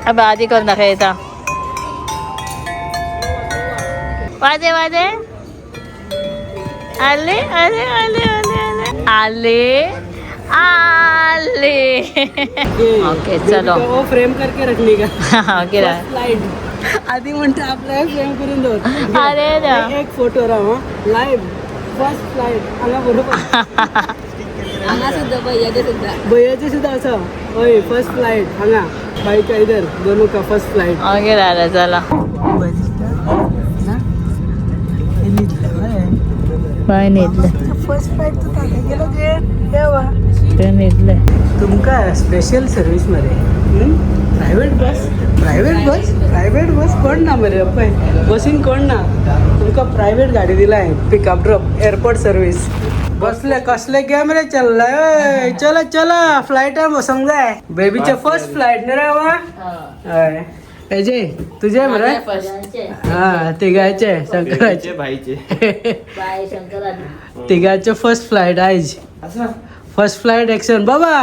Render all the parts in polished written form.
अबे आदी करून दाखयता. वाजे वाजे. आले आले आले आले आले आले आले. ओके, चलो. वो फ्रेम करके रखने का. ओके. फ्लाइट आधी म्हणते आपल्याला फ्रेम करून दवर. अरे ना. एक फोटो राव लाईव्ह फर्स्ट फ्लाइट हांगा बरोबर. हांगा सुद्धा भैयाचे सुद्धा. भैयाचे सुद्धा असं हय फर्स्ट फ्लाइट हांगा बाईक इधर दोनों का फर्स्ट फ्लाइट. ओके दादा, चला. बाय न्हिदले. फर्स्ट फ्लाइट तू ताका गेलो गे देवा. ते न्हिदले. तुमका स्पेशल सर्वीस मरे. Private bus, private bus, private bus कोण ना मरे. पळय बसीन कोण ना. तुमकां प्रायव्हेट गाडी दिलाय पिकअप ड्रॉप एअरपोर्ट सर्वीस. बसले कसले गेम रे चल्लाय. चला चला फ्लायटान बसोंक जाय. बेबीचे फर्स्ट फ्लायट न्ही रे बाबा. हय हेजे तुजे मरे. हा तिगायचे शंकराचे भाईचे. बाय शंकर. तिगाचे फर्स्ट फ्लायट आयज. फर्स्ट फ्लायट एक्शन बाबा.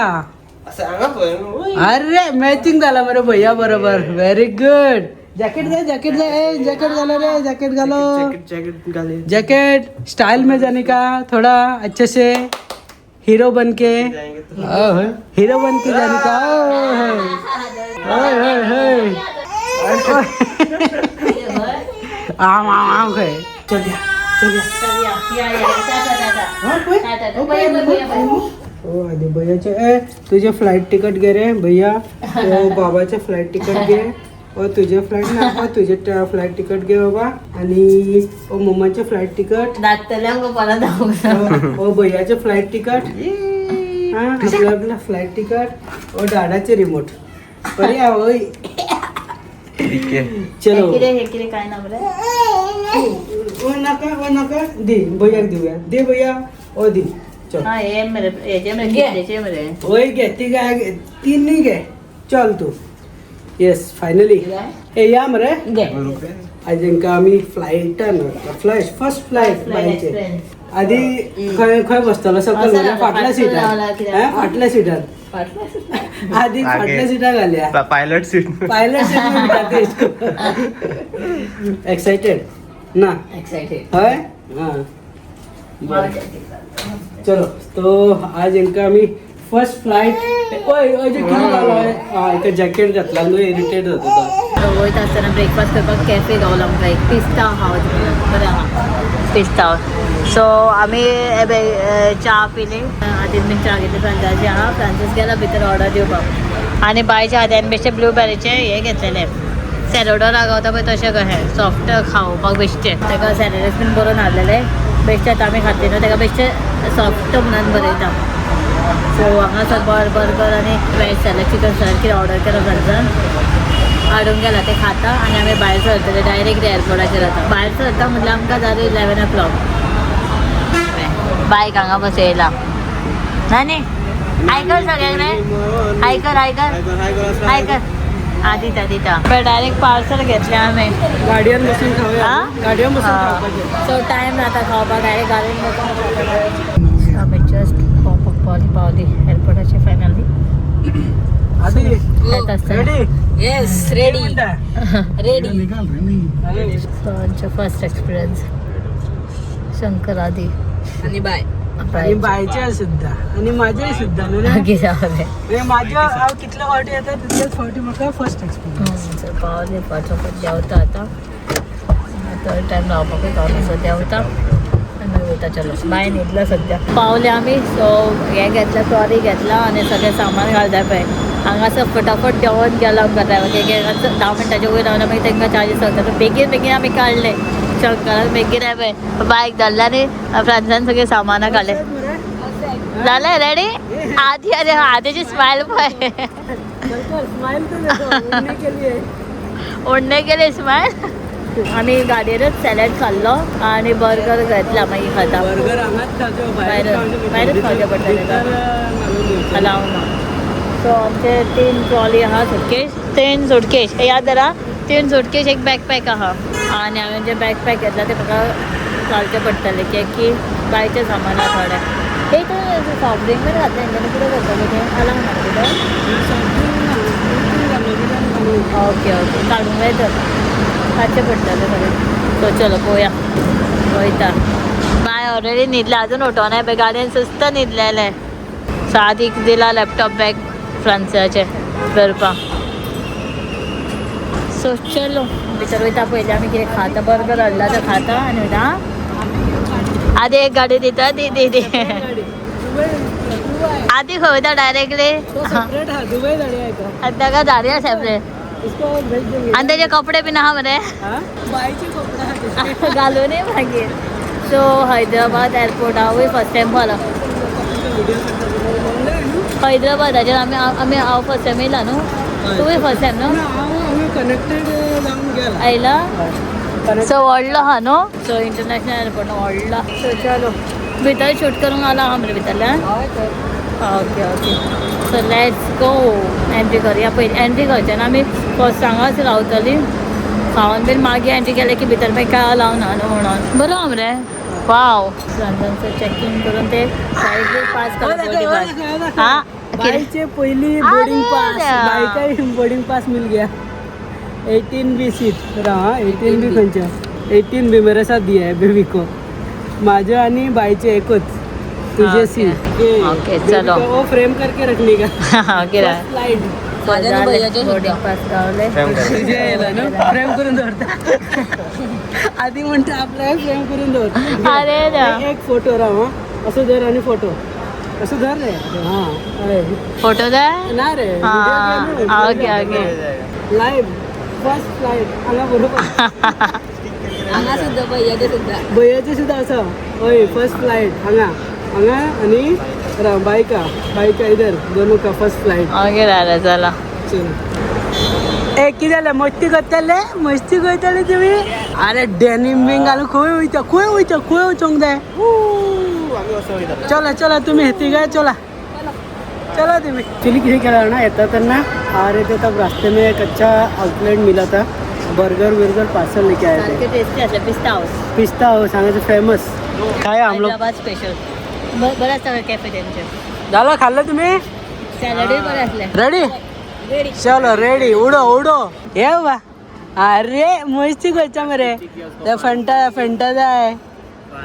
असं हांगा पळय. अरे मॅचिंग झाला मरे भैया बरोबर. Very good. जॅकेट जाय जॅकेट जाय. ए जॅकेट घालो रे जॅकेट घालो. जॅकेट जॅकेट घाले. जैकेट स्टाइल में जाने का थोड़ा अच्छे से हीरो बन के. जाएंगे तो. हीरो बन के जाने का. ओए, ओए, ओए, ओए. आम आम आम खाए. चल या चल या. हाँ, कोई? ओ, कोई? ओ आधी भैयाचे ए तुझे फ्लाईट तिकीट घे रे भैया. ओ बाबाचे फ्लाईट तिकीट घे. ओ तुझे फ्लाईट ना. ओ तुझे फ्लाईट तिकीट घे बाबा. आणि ओ मम्माचे फ्लाईट तिकीट. धाकटल्यांक परत धांवंक. ओ भैयाचे फ्लाईट तिकीट. हा आपलं आपलं फ्लाईट तिकीट. ओ डाडाचे रिमोट बरे आहे, ओय. ठीक आहे. चलो. कितें हे कितें काय ना बरें. ओ नका ओ नका दे भैयाक दिवया दे भैया ओ दे चल. हा हे मरे हेजे मरे कितेचे मरे. ओय घे ती काय तीन घे चल तू. येस फायनली ए या मरे. घे. आज हांकां आमी फ्लायटान व्हरता. फ्लायट फर्स्ट फ्लायट बायचे. आधी खंय खंय बसतलो सकयल असं म्हणजे फाटल्या फाटल्या सिटार. रावला कित्याक? फाटल्या सिटार आधी फाटल्या सिटार घालया. Pilot seat. Pilot seat. Excited ना? एक्सायटेड. हय हां बरें चलो. तो आज हांकां आमी फर्स्ट फ्लायट. ओय ओय जे कितें जालो हय एका जॅकेट घातला न्हू इरिटेट जाता तो. वयता आसतना ब्रेकफास्ट करपाक कॅफे गावलो आमकां एक पिस्ता हावज म्हणून बरें आहा पिस्ता हावज. सो आमी च्या पिली. आदीन बीन च्या घेतली. फ्रांसाची आहा. फ्रांसीस गेला भितर ऑर्डर दिवपाक. आनी बायच्या हातान बेश्टे ब्लूबेरीचे हे घेतलेले सॅलडो गावता पळय तशें कशें सॉफ्ट खावपाक बेश्टे. ताका सॅलडस बीन बरोवन हाडलेले बेश्टे. आतां आमी खातले न्हू ताका बेश्टे सॉफ्ट म्हणून बरयता. सो हांगासर बर्गर आनी वॅज सॅलड चिकन सॅलड कितें ऑर्डर केला फ्रांसान हाडूंक गेला. ते खाता आनी आमी भायर सरतले डायरेक्ट एअरपोर्टाचेर. आतां भायर सरता म्हटल्यार आमकां जालें 11 o'clock. बायक हांगा बसयला. ना न्ही आयकल सगळ्यांक रे आयकल आयकल आयकल. हा दिता दिता. डायरेक्ट पार्सल घेतलें आमी. गाडयेन बसून खावया. हा? गाडयेन बसून खावपाचें. सो टायम जाता खावपाक डायरेक्ट गाडयेन बसून. आमी जस्ट पावपाक पावली पावली एअरपोर्टाचेर फायनली. आदी येता आसतना. Ready. Yes ready ready. So आमचें फर्स्ट एक्सपिरियन्स शंकर आदी. आणि बाय. आणि बायचे सुद्धा आणि माझे सुद्धा न्हू रे. मागीर जालें. म्हणजे माझ्या हांव कितले फावटी येता तितलेच फावटी म्हाका फर्स्ट एक्सपिरियन्स. सो पावले फाटोफाट देंवता आतां. थोडो टायम रावपाकूय पावलो. सो देंवता आनी मागीर वयता. चलो बाय. न्हिदला सद्या. पावले आमी. सो हें घेतलें ट्रॉली घेतला आनी सगळें सामान घालता पळय हांगासर फटाफट देंवोन गेलो आमकां ड्रायवर कित्याक 10 मिनटाच्या वयर रावला मागीर तांकां चार्जीस लागता. बेगीन बेगीन आमी काडले. शंकरान बेगीन हांवें बायक धाडले आनी फ्रांसान सगळें सामानां काडलें. जालें रेडी. आदी आनी आदीची स्मायल पळय. स्माइल तो देखो उड़ने के लिए. उडणे गेले स्मायल. आमी गाडयेरच सॅलड खाल्लो आनी बर्गर घेतला मागीर खाता. बर्गर हांगाच खावचो. भायरच खावचें पडटलें. भितर घालून दिवचें. अलाव ना. सो आमचे 3 ट्रॉली आहा सुटकेश 3 सुटकेश हे याद धरा 3 सुटकेश एक बॅकपॅक आहा. आनी हांवें जे बॅकपॅक घेतला ते म्हाका घालचें पडटलें कित्याक की बायचें सामान आहा थोडें. एक सॉफ्ट ड्रिंक बीन घातलें तेंच्यांनी कितें करतलें तें अलाव ना कितें. सॉफ्ट ड्रिंक ना, ड्रिंक घालून कित्याक घालून. न्हू. ओके ओके, काडूंक जाय तर, काडचें पडटलें सगळें. सो चलो पळोवया, वयता. बाय ऑलरेडी न्हिदला, अजून उठोना पळय, गाडयेन सुस्त न्हिदलेलें. सो आदीक दिला लॅपटॉप बॅग फ्रांसाचें करपाक. सो चलो भितर वयता. पयलीं आमी कितें खाता, बर्गर हाडला तो खाता आनी वयता. आदी एक गाडी दिता, दी दी दी. गाडी दुबई, दुबई. आदी खंय वयता डायरेक्टली? तो सेपरेट हा, दुबई गाडी आहे का. आनी ताका धाडया सेपरेट. इसको भेज देंगे. आनी तेजे कपडे बीन आहा मरे? हा, बायचे कपडे आहा तेचे. घालूनय मागीर. सो हैदराबाद एअरपोर्ट हांवूय फर्स्ट टायम पावला. व्हिडिओ करता न्हू. हैदराबादाचेर आमी आमी हांव फर्स्ट टायम येयला न्हू, तुवूय फर्स्ट टायम न्हू? ना, हांव आमी कनेक्टेड जावन गेला. आयला. कनेक्ट. सो व्हडलो आहा न्हू, सो इंटरनॅशनल एअरपोर्ट व्हडलो. सो चलो भितर शूट करूंक आला आहा मरे भितरल्यान. Okay okay, so let's go, entry करूया. पयलीं एंट्री करचे ना आमी, फर्स्ट हांगाच रावतली खावन बीन, मागीर एंट्री केलें की भितर मागीर काय अलाव ना न्हू म्हणून. बरो आहा मरे, वाव. लंडनचं चेकिंग करून ते सायडीक पास करता. हा, कितें? बाईचे पहिली बोर्डिंग पास. अरे. बाई का बोर्डिंग पास मिल गया. 18 बी सीट. हाँ, 18 बी. खंयच्या 18 बी मेरे साथ दिया है बेबी को. माझं आणि बाईचे एकच तुझे सीट. Okay, चलो. वो फ्रेम करके रखने का. कितें? फ्लाइट. माझ्या आणि भैयाचे सुद्धा. Boarding pass Gawale. तुझे येला ना, फ्रेम करून दवरता. आधी म्हणटा आपल्या फ्रेम करून दवर. अरे देवा. एक फोटो राव. हा, असं धर आणि फोटो असं धर रे. हा, अरे. फोटो जाय. ना रे. हा, okay okay. Live first flight हांगा बरोबर. हांगा सुद्धा, भैयाचे सुद्धा. भैयाचे सुद्धा आसा. हय, फर्स्ट फ्लाईट हांगा, हांगा आणि बायका, बायका इधर, दोनों का फर्स्ट फ्लाईट. ओके दादा, चला. चल ए, कितें जालें? मस्ती करतले, मस्ती करतले तुमी. अरे, डेनिम बीन घालून खंय वयता, खंय वयता, खंय वचोंक जाय? चला चला, तुम्ही तिघा चला चला. तुम्ही एक्चुअली किती केला ना, येता तेन्ना आ रहे थे तब रास्ते में एक अच्छा आउटलेट मिला था, बर्गर विर्गर पार्सल लेके आए थे. सारखे टेस्टी असले पिस्ता हाऊस. पिस्ता हाऊस हांगाचे फेमस. काय हम लोग हैदराबाद स्पेशल बरं आसता कॅफे त्यांचे. झालं, खाल्लं तुम्ही? सॅलडूय बरें असले. रेडी, चलो रेडी, उडो उडो. ये बा, अरे मस्ती करता मरे ते. फंटा फंटा जाय.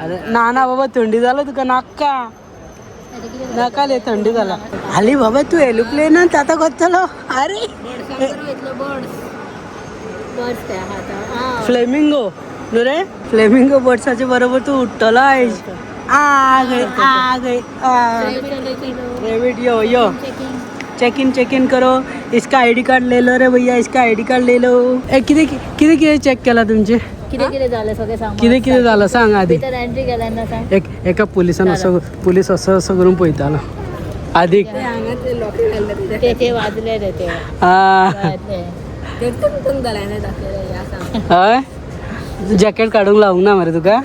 अरे ना ना बाबा, थंडी झालं तुका. नाका नाका ले, थंडी झाला. हाली बाबा, तू एरोप्लेनान आतां करतलो. अरे. वयतलो बर्ड्स. बर्ड्स ते आहा आतां. आं. फ्लेमिंगो न्हू रे, फ्लेमिंगो बर्ड्साचे बरोबर तू उडटलो आयज. आ गई, आ गई, आ. चलो चलो. रेबिट, यो यो. Checking. Check in, check in करो. इसका आयडी कार्ड ले लो रे भैया, इसका आयडी कार्ड ले लो. ए, किती किती किती चेक केला तुमचे? कितें कितें जालें सगळें सांग. कितें कितें जालां सांग आधी. भितर एंट्री केल्या ना, सांग. एक एका पुलिसान असं, पुलीस असं असं करून पळयतालो आदीक. हांगा ते लॉकेट घातलं तुझ्या. ते ते वाजले रे ते. हा. कळ्ळें. ते तुमकां घालायना दाखयलें या सांग. हय, जॅकेट काडूंक लावूंक ना मरे तुका?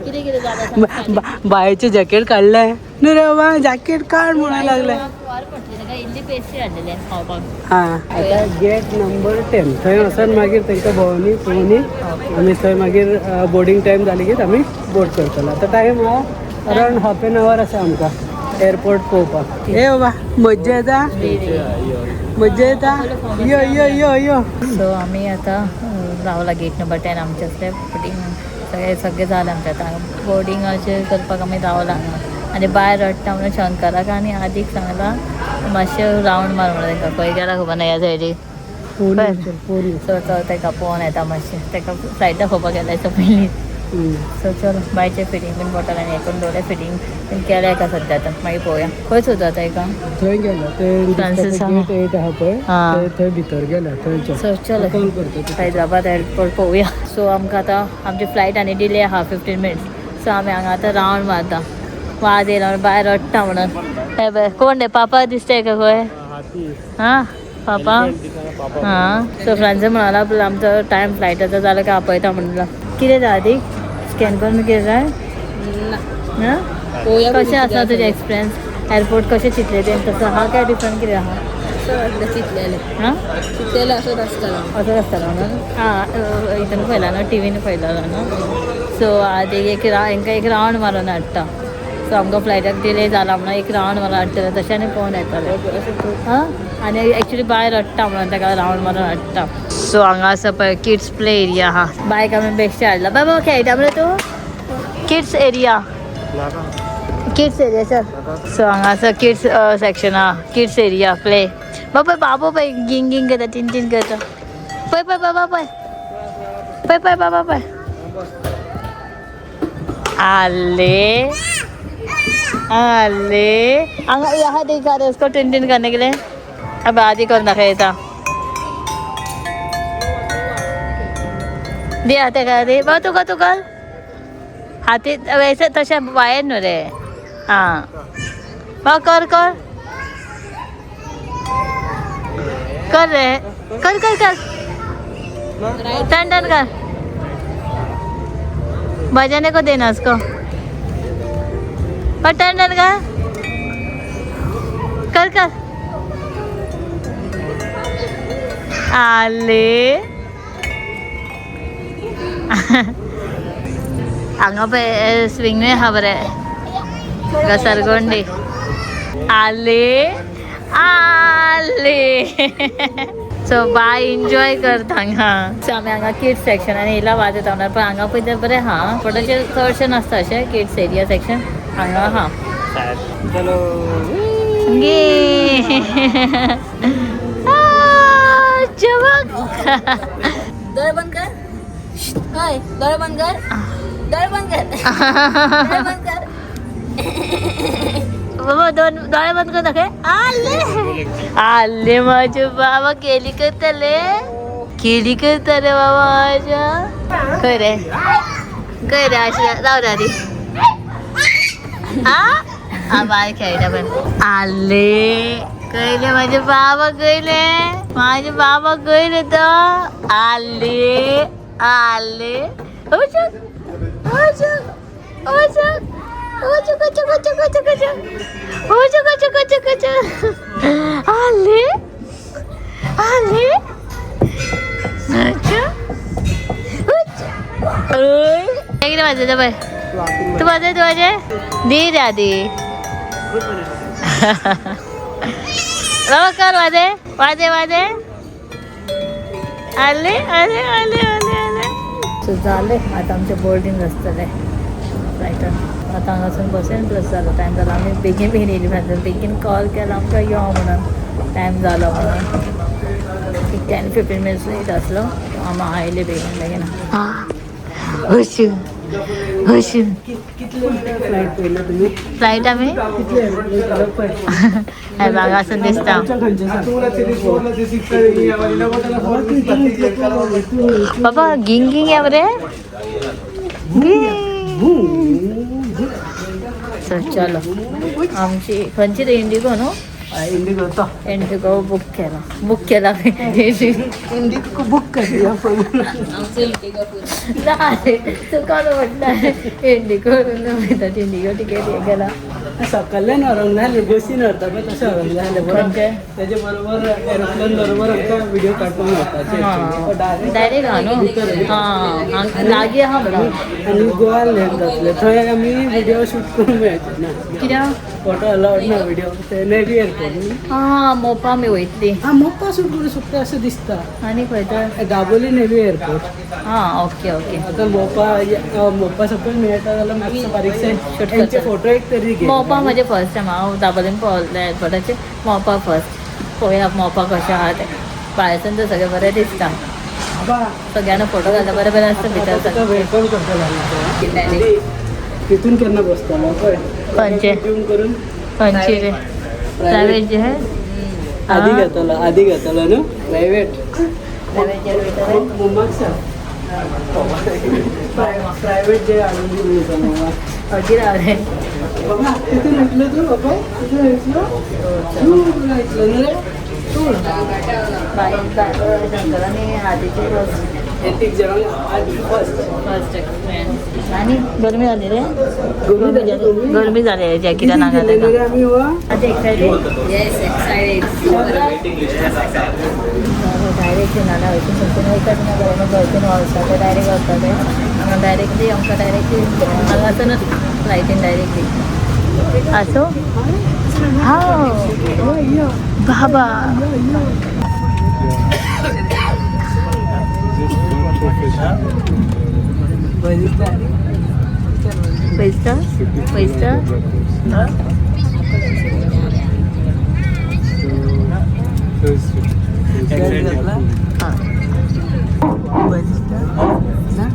कितें कितें जालें सांग. बायेचें जॅकेट काडलें न्हू रे बाबा, जॅकेट काड म्हणून लागलें. वार पडली ताका, इल्ली पेस्ट्री हाडलेली खावपाक. हा, आता गेट नंबर 10 थंय वचून मागीर तांकां भोंवनी पळोवनी आमी. थंय मागीर बोर्डिंग टायम जाली की आमी बोर्ड करतलो. आतां टायम आहा अरावंड हाफ एन our आसा आमकां एअरपोर्ट पळोवपाक. ए बाबा, मज्जा येता, मज्जा येता. यो यो यो यो. सो आमी आतां रावला गेट नंबर 10. आमचें असलें बोर्डिंग सगळें सगळें जालें आमचें. आतां बोर्डिंगाचेर करपाक आमी रावला हांगा. आनी बाय रडटा म्हणून शंकराक आनी आदीक सांगलां मातशें रावंड मार म्हणून तांकां. खंय गेला खबर ना ह्या सायडीक. फोन. बरं. फोन. सो तो ताका पळोवन येता मातशें. ताका फ्लायट दाखोवपाक गेला सो पयलीं. सो चलो, बायचें फिटींग बीन बॉटल आनी हें करून दवरलें. फिटींग बीन केलें एका सद्या. आतां मागीर पळोवया. खंय सोदता आतां एका? थंय गेलो ते. फ्रांसीस आहा. गेट 8 आहा पळय. हा. थंय भितर गेला थंयच्या. सो चलो. कॉल करता तुका. हैदराबाद एअरपोर्ट पळोवया. सो आमकां आतां आमची फ्लायट आनी डिले आहा 15 मिनिट्स. सो आमी हांगा आतां रावंड मारता. वाज येयला म्हणून बाय रडटा म्हणून. हे पळय, कोण रे? पापा दिसता का खंय? हां, पापा. हां, सो फ्रांसीस म्हणाला आपलो आमचो टायम फ्लायटाचो जालो काय आपयता म्हणला. कितें जाय आदी स्कॅन करून कितें जाय? ना. हां. पळोवया. कशें आसा तुजें एक्सपिरियन्स? एअरपोर्ट कशें चिंतलें तें तसं आहा काय डिफरंट कितें आहा? असं वाटलं चिंतलेलें. हां. चिंतलेलें असंच आसतलो. असंच आसतलो म्हणून. आं, हितून पळयला न्हू, टिवीन पळयलेलो न्हू. सो आदी एक हेंकां एक रावंड मारून हाडटा. सो आमकां फ्लायटाक डिले जाला म्हणून एक रावंड मारून हाडटलें तशें आनी पळोवन येतलें. हां, आनी एक्चुली बाय रडटा म्हणून ताका रावंड मारून हाडटा. सो हांगा आसा पळय किड्स प्ले एरिया आहा. बायक आमी बेश्टे हाडला. बाबा खेळटा मरे तूं? किड्स एरिया, किड्स एरिया चल. सो हांगा आसा किड्स सेक्शन आहा, किड्स एरिया प्ले. बाबा बाबू पळय गिंग गिंग करता, टिन टिन करता. पळय पळय बाबा पळय पळय पळय बाबा पळय. आले आले हांगा यहाँ दिखा रहे उसको टिन टिन करने के लिए. अब आदि करून दाखयता. दे हाते का दे बाबा, तुका तू कर हाती वैसे तशें भायर न्हू रे. आं बाबा कर कर कर रे, कर कर कर, टन टन कर. बजाने को देना उसको. और टन टन कर कर कर. आले हांगा पळय स्विंगूय आहा बरें, घसरगुंडी. आले आले. सो बाय एन्जॉय करता हांगा. सो आमी हांगा किड्स सेक्शनान येयला वाजयता म्हणल्यार, पण हांगा पळय तें बरें आहा, पण तशें चडशें नासता अशें किड्स एरिया सेक्शन हांगा आहा. चलो गे चमक. डोळे बंद कर. हय, डोळे बंद कर, डोळे बंद कर, डोळे बंद कर. बाबा दोन डोळे बंद कर दाखय. आले आले माझे बाबा केली करतले, केली करतले बाबा माझ्या. खंय रे खंय रे अशें राव रे आदी. आ बाय खेळटा पण. आले कयले माझे बाबा, कयले माझे बाबा, कयले तो. आले आले. ओचक ओचक ओचक ओचक ओचक ओचक ओचक ओचक ओचक ओचक ओचक ओचक. आले आले. अच्छा कितें वाजयता पळय तूं, वाजय तूं वाजय. दी रे आदी बाबा कर वाजे वाजे वाजे. आले आले आले आले आले. सो जालें आतां आमचें बोर्डींग आसतलें फ्लायटान. आतां हांगासून बसीन प्लस जालो टायम जालो. आमी बेगीन बेगीन येयली फ्लायटान, बेगीन कॉल केला आमकां यो म्हणून, टायम जालो म्हणून. एक 10-15 मिनट्स लेट आसलो, आमी आयले बेगीन बेगीन. हशी हशी. कितले फ्लायट पळयला तुमी? फ्लायट आमी कितले एरोप्लेन पळय हांगासून दिसता. खंयचे सांग. बाबा गिंग गिंग या बरे. सो चलो आमची खंयची रे इंडिगो न्हू? इंडिगो तो. इंडिगो बूक केला, बूक केला. इंडिगो बुक कर. आमचं इंडिगो फुल. ना तुका म्हटलं इंडिगो इंडिगो तिकेट हे केला. सकल्ल्यान व्हरूंक जाय आसलें, बसीन व्हरता पळय तशें व्हरूंक जाय आसलें बरोबर. खंयचे? तेजे बरोबर एरोप्लेन बरोबर आमकां व्हिडिओ काडपाक मेळपाचें डायरेक्ट. डायरेक्ट हा न्हू, हां लागीं आहा म्हणून. आनी गोवा लँड जातलें थंय आमी व्हिडिओ शूट करूंक मेळचे ना. कित्याक? फोटो अलावड ना व्हिडिओ ते नेव्ही एअरपोर्ट. हां मोपा आमी वयतली. हां मोपा शूट करूं शकता अशें दिसता. आनी खंय तर? Dabolim navy airport. हां ओके ओके. आतां मोपा मोपा सपोज मेळटा जाल्यार मातसो बारीकशें Shoot तेंचे करता. फोटो एक तरी घे. मोपा म्हजें फर्स्ट टायम, हांव दाबोलीन पावलें एअरपोर्टाचेर. मोपा फर्स्ट पळोवया मोपा कशें आहा तें. भायरसून तर सगळें बरें दिसता, सगळ्यांना फोटो घालता बरें बरें आसता भितर तुका सगळें. Welcome करतलो आमी. तितून केन्ना बसतलो पळय. खंयचे? जूम करून. खंयची रे? प्रायवेट जे आदी घेतलो, आदी घेतलो न्हू प्रायवेट. मम्माक सांग प्रायवेट जे हाडून दी म्हणून मम्माक. मागीर हांवें बाबा तितून ऐकलं तू? बाबा तितून ऐकलं तू? ऐकलं ना रे तू? शंकर आनी आदीची हे तीग जाणांक आज फर्स्ट. First experience. आनी गरमी जाली रे, गरमी जाली. गरमी जाली जॅकेटान हांगा रे आमी हो. आतां एक्सायटेड? Yes, excited. Direct नाल्यार वचून वचून वयता तेन्ना बरें बसीन वचता ते डायरेक्ट वचता ते हांगा डायरेक्टली आमकां डायरेक्टली हांगासूनच फ्लायटीन डायरेक्टली. असो हा बाबा. पैसा पैसा. घातला. हा. ना.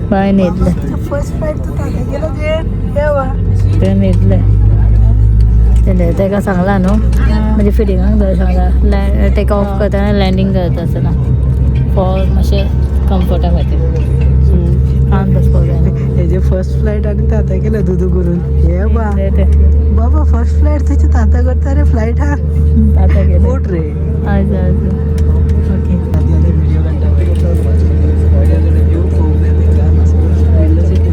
बाय न्हिदलें. फर्स्ट फ्लायट तूं ताका गेलो देवा. ते न्हिदलें तें ताका सांगलां न्हू म्हणजे फिटिंगाक धर सांगला टेक ऑफ करतना लँडींग करता आसतना फॉर मातशें कम्फर्टा खातीर कान बसपाक जायना. हेजे फर्स्ट फ्लायट आनी ताता केलं दुदू करून हे बा. न्हिदलें तें. बाबा, फर्स्ट फ्लायट तुझी ताता करता रे फ्लायट हा. आतां गेलें. उठ रे. आजू आजू ओके. आधी आधी व्हिडिओ काडटा, व्हिडिओ पळोवंक जाय तेका. Window seat.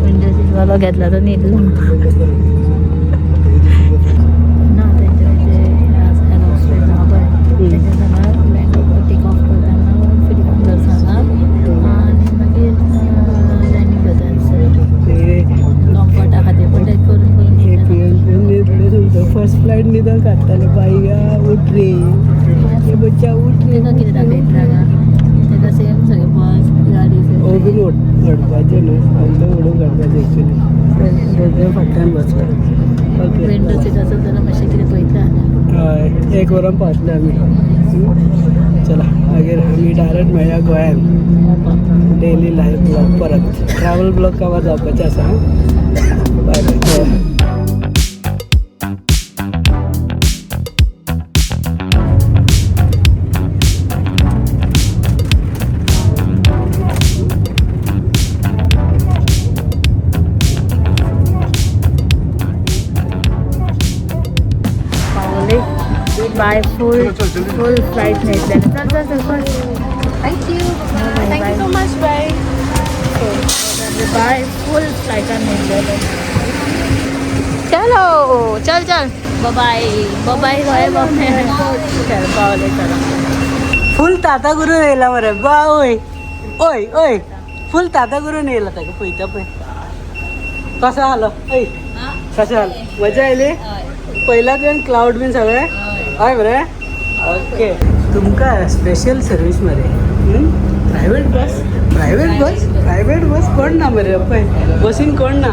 विंडो सीट वालो घेतला तो न्हिदलो ना. तेंच्या ते एअर आहा पळय, तेंच्या सांगा लँड टेक ऑफ करतना फिटिंगाक धर सांगा आनी मागीर लँडींग करता ते कम्फर्टा खातीर, पण ते करून करून हे न्हिदले. पिवन पिवन न्हिदले. तुमचो फर्स्ट फ्लायट न्हिदोन काडटाले. बाई उठ रे, हे बच्चा उठ रे. तेका कितें दाखयतलें हांगा? तेका सेम सगळें बस गाडी. हो बीन व्हडपाचें न्हू, आमकां उडोवंक काडपाचें एक्चुली. फाटल्यान बसला, ओके. विंडो सीट आसत जाल्यार मातशें कितें पळयतलें आसलें. हय, एक वरान पावतले आमी. चला, मागीर आमी डायरेक्ट मेळया गोंयान. डेली लायफ ब्लॉग, परत ट्रॅवल ब्लॉग कवर जावपाचें आसा. Bye bye. पावले bye. Full full flight न्हिदले. चल चल चल चल. Thank you, thank you so much, bye. Bye. फुल फ्लायटान न्हिदलेले. चलो, चल चल, बाय बाय बाय बाय. चल, पावले, चला. फुल ताता करून येयला मरे बा. ओय ओय ओय, फुल ताता करून येयला. ताका पळयता पळय कसो आलो. हय, कशें जालें? मजा आयली? पयला तुवें क्लावड बीन सगळें? हय मरे. ओके, तुमकां स्पेशल सर्वीस मरे. Private bus, private bus, private bus कोण ना मरे. पळय बसीन कोण ना.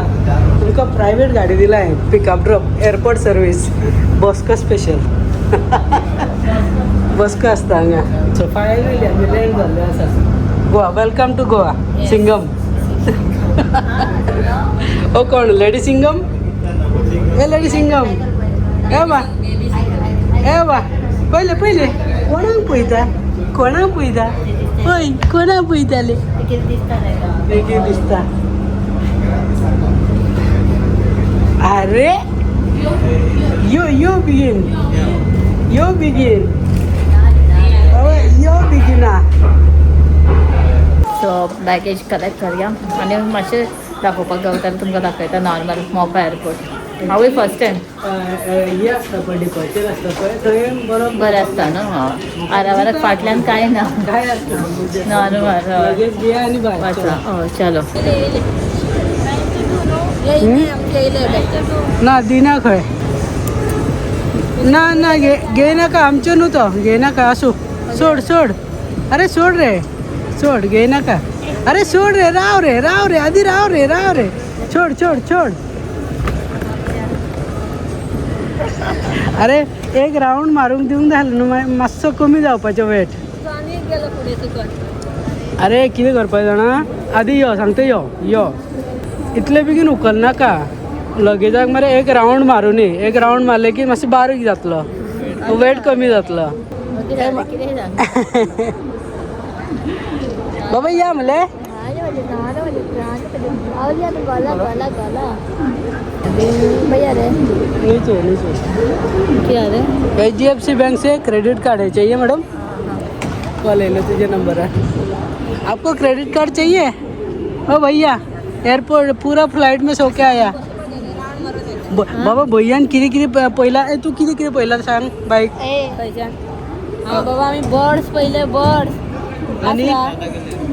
तुमकां प्रायवेट गाडी दिला हांवें, pickup drop airport service. Bosco special Bosco आसता हांगा. सो फायनली आमी लँड जाल्ले आसा. Goa, welcome to Goa. Singham ओ कोण? लेडी सिंगम. ए लेडी सिंगम, ए बा, ए बा, पयले पयले कोणाक पळयता? कोणाक पळयता? हय, कोणाक पळयताले? कितें दिसता ताका? कितें दिसता? अरे यो यो बेगीन यो बेगीन, यो बेगीना. सो बॅगेज कलेक्ट करया आनी मातशें दाखोवपाक गावता तुमकां दाखयता. नॉर्मल मोपा एअरपोर्ट हांवूय फर्स्ट टायम. हे आसता पळय, डिपार्चर आसता पळय थंय बरो. बरें आसता न्हू. हय, आरावाराक फाटल्यान कांय ना. काय आसता. नॉर्मल, हय. लगेच घे आनी भायर. वचा. हय, चलो. ना दिना खंय ना ना, घे घे नाका. आमच्यो न्हू तो, घे नाका. आसूं, सोड सोड. अरे सोड रे, सोड, घे नाका. अरे सोड रे, राव रे, राव रे, आधी राव रे, राव रे. सोड सोड सोड. अरे एक राऊंड मारूंक दिवंक जालें न्हू, मागीर मातसो कमी जावपाचो वेट. आनी गेलो फुडें सकट. अरे कितें करपाक जाणा, आदी यो सांगता, यो यो. इतले बेगीन उखलनाका लगेजाक मरे. एक रावंड मारुनी. एक रावंड मारले की मातशें बारीक जातलो, वेट कमी जातलो. कितें जालें? कितें जालें? बाबा या म्हणले. गला गला भैया रे. नीचे नीचे. कितें जालें? एचडीएफसी बैंक से क्रेडिट कार्ड है, चाहिए मैडम? कॉल ले लो, तुझे नंबर है. आपको क्रेडिट कार्ड चाहिए? ओ भैया, एयरपोर्ट पूरा फ्लाइट में सो के आया. बाबा, भैयान कितें कितें पयला? ए, तूं कितें कितें पयला सांग बायक. खंयच्यान हा बाबा? आमी बर्ड्स पयले, बर्ड्स. आणि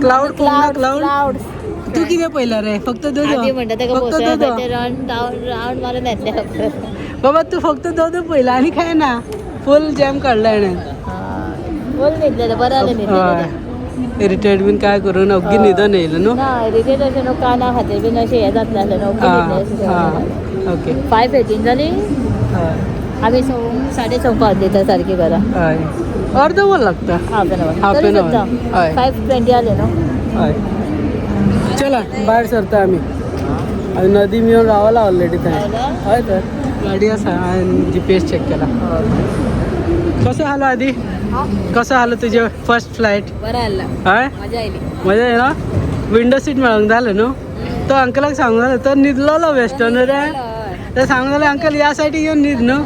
क्लाउड? क्लाउड. क्लाउड. क्लाउड्स. तू कितें पळयला रे? फक्त आधी दोदो. म्हणटा ताका फक्त दोदो. बसोवया, राउंड राउंड मारून येतले. बाबा, तू फक्त दोदो पळयला आनी काय ना. फुल जॅम काडला हेणें. बोल, न्हिदलेले बरें जालें न्हिदलेले. इरिटेट बीन काय करून अवघी न्हिदोन येयलो न्हू. ना, इरिटेट अशें न्हू, काना खातीर बीन अशें हें जातलें आसलें न्हू. आं आं, ओके. 5:18 जाली. हय. आमी 6:30 पावतली तर सारकी घरा. हय, अर्द वर लागता. Half an our. Half तरी an hour. सुद्दां हय. 5:20 जाले न्हू. हय, चला, भायर सरता आमी. आमी नदी येवन रावला ऑलरेडी थंय. हय, तर गाडी आसा. हांवें जीपीएस चॅक केला. कसो आलो आदी? कसो आलो तुजें फर्स्ट फ्लायट? बरं आला. हय. मजा आयली. मजा येयलो. विंडो सीट मेळोंक जालें न्हू. तो अंकलाक सांगूंक जालें, तो न्हिदलोलो वेस्टर्न रे. ते सांगूंक जालें, अंकल ह्या सायडीक येवन न्हीद न्हू.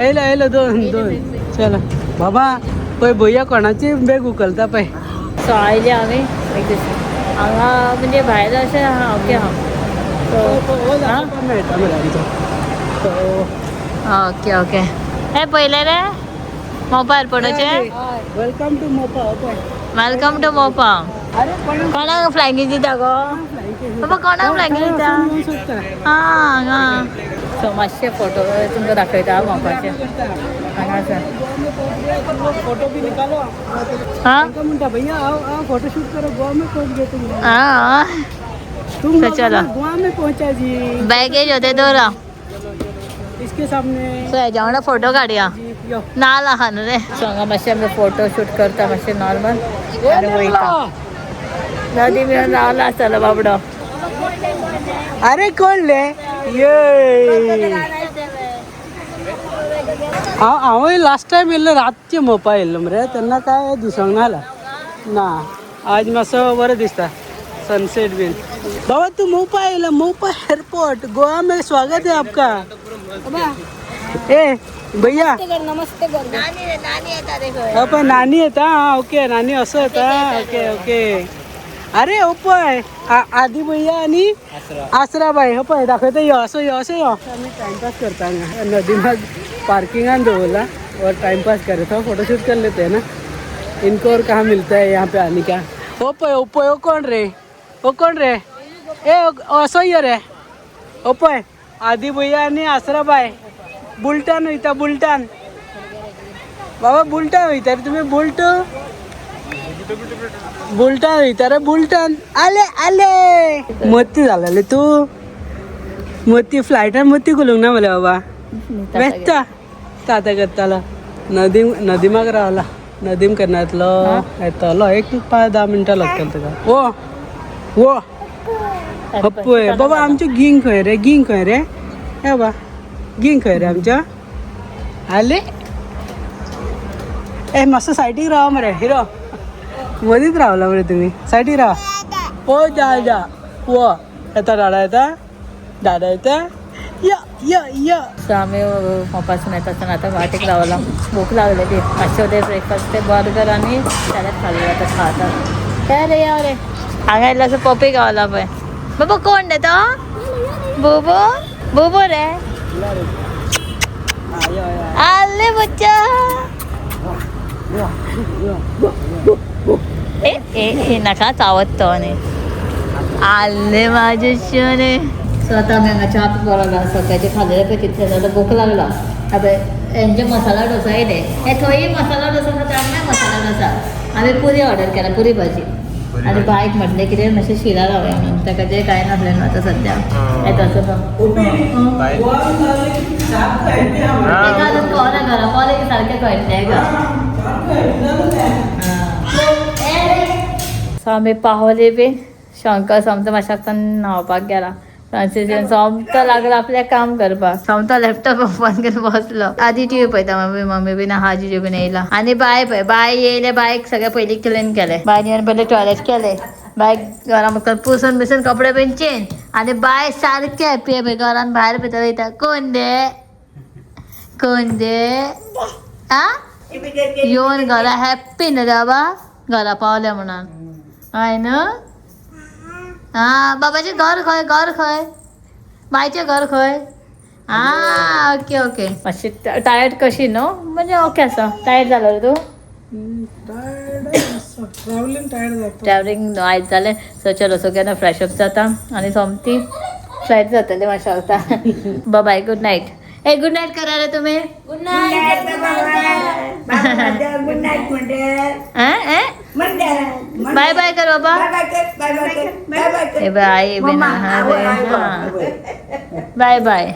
येयलो येयलो, दोन दोन. चला बाबा, पळय भुरग्या कोणाची बॅग उखलता पळय. सो आयले आमी एक दीस हांगा, म्हणजे भायर अशें आहा. ओके आहा. सो मेळटा मरे आमचो. ओके ओके, हे पयलें रे Mopa एअरपोर्टाचे. Welcome to Mopa. Welcome to Mopa. अरे, कोणाक कोणाक फ्लायंग दिता गो बाबा? कोणाक फ्लायंग दिता? हा, हांगा. सो मातशे फोटो तुमकां दाखयता मोपाचे हांगा आसा. फोटो बी निकालो. हा. अंकल म्हणटा, भैया आओ आओ, फोटो शूट करो, गोवा में पहुंच गए तुम. हा. तुम तो चलो. गोवा में पहुंचा जी. बॅगेज होते दवरा. इसके सामने. सो हेज्या वांगडा फोटो काडया. जी यो. नाल आहा न्हू रे. सो हांगा मातशें आमी फोटो शूट करता मातशें नॉर्मल आनी वयता. नदी मेळून रावला आसतलो बाबडो. अरे, कोण रे ये? हांव हांवूय लास्ट टायम येयल्लो, रातचें मोपा येयल्लो मरे, तेन्ना काय दिसोंक ना. ना, आज मातसो बरें दिसता, सनसेट बीन. बाबा, तू मोपा येयला, मोपा एअरपोर्ट, गोवा में स्वागत है आपका. ए भैया. नमस्ते कर. नानी रे, नानी येता रे खंय. हो पण नानी येता. हा, ओके, नानी असं येता. Okay okay. अरे हो पळय, आदी भैया आणि आसराबाई. हो पळय, दाखयता. यो असो, यो असो, यो. आमी टाइमपास करता हांगा. नदीमा पार्किंगान दवरला और टाइम पास कर रहे थे. फोटोशूट कर लेते हैं ना, इनको और कहाँ मिलता है यहाँ पे आने का. हो पळय, हो पळय, हो कोण रे? हो कोण रे? ए असो यो रे. हो पळय, आदी भैया आणि आसराबाई बुलटान वयता, बुलटान. बाबा, बुलटान वयता रे तुमी? बुलट बुलटान वयता रे, बुलटान. आले आले. मत्ती जालेले तूं मत्ती. फ्लायटान मत्ती घालूंक ना मरे बाबा. वेता ताता करतालो. नदीम नदीमाक रावला. नदीम केन्ना येतलो? येतलो, एक 5-10 मिनटां लागतलो ताका. ओ ओ, पळय बाबा, आमच्यो गिंग खंय रे? गिंग खंय रे? हे बाबा, गिंग खंय रे आमच्या? आले. ए, मातसो सायडीक रावा मरे हिरो. मदींच रावला मरे तुमी. सायडीक रावा. ओ जा जा, वो येता, दादा येता, दादा येता. या या या. सो आमी मोपासून येता आसतना आतां वाटेक रावला. भूक लागलेली मातशें. ते ब्रेकफास्ट, ते बर्गर आनी सॅलड खाल्ले. आतां खाता. हे रे, या रे. हांगा येयल्लो असो पपी गावला पळय. बाबा, कोण रे तो? बोबो, बोबो रे. आले बच्चा. ए ए ए, नका चावत तो. आनी आले माझे शने. सो आता आमी हांगा च्या पिवपाक लागला. सकाळचे खाल्लेले पळय तितले जाल्यार भूक लागला. आतां हेंचे मसाला डोसा येयले. हे थंय मसाला डोसा खाता, हांगा मसाला डोसा. आमी पुरी ऑर्डर केला, पुरी भाजी. आनी बायक म्हटलें कितें मातशें शिरा लावया म्हणून. ताका जें कांय नासलें न्हू. आतां सद्या येता असो तो. तेका अजून कळना, घरा पावलें की सारकें कळटलें का. सो आमी पावले बी. शंकर सोमतो मातशें न्हांवपाक गेला. फ्रांसीस येवन सोमतो लागलो आपलें काम करपाक. सोमतो लॅपटॉप ओपन करून बसलो. आदी टीव्ही पळयता. मम्मी मम्मी बीन आहा, जिजू बीन येयला. आनी बाय पळय, बाय येयले. बायक सगळें पयलीं क्लीन केलें. बायन येवन पयलीं टॉयलेट केलें. बायक घरा मुखार पुसून बिसून कपडे बीन चेंज. आनी बाय सारकें हॅप्पी पळय. घरान भायर भितर वयता. कोण दे, कोण दे? आ, येवन घरा हॅप्पी न्हू रे बाबा, घरा पावले म्हणून. हय न्हू? हा, बाबाचें घर खंय? घर खंय? बायचें घर खंय? आ, ओके ओके. मातशी टायर्ड कशी न्हू, म्हणजे ओके आसा. टायर्ड जालो रे तूं? ट्रॅव्हलिंग टायर्ड जाता. ट्रॅव्हलिंग आयज जालें. सो चलो, सगळ्यांना फ्रेश अप जाता आनी सोमती फ्लायट जातली मातशें वता. बाय, गुड नायट. ए, गुड नायट करा रे तुमी. Good night. Good night म्हणटे. बाय बाय कर बाबा. बाय बाय कर, बाय बाय कर, बाय बाय कर. ए बाय, आई बीन आहा. Bye bye.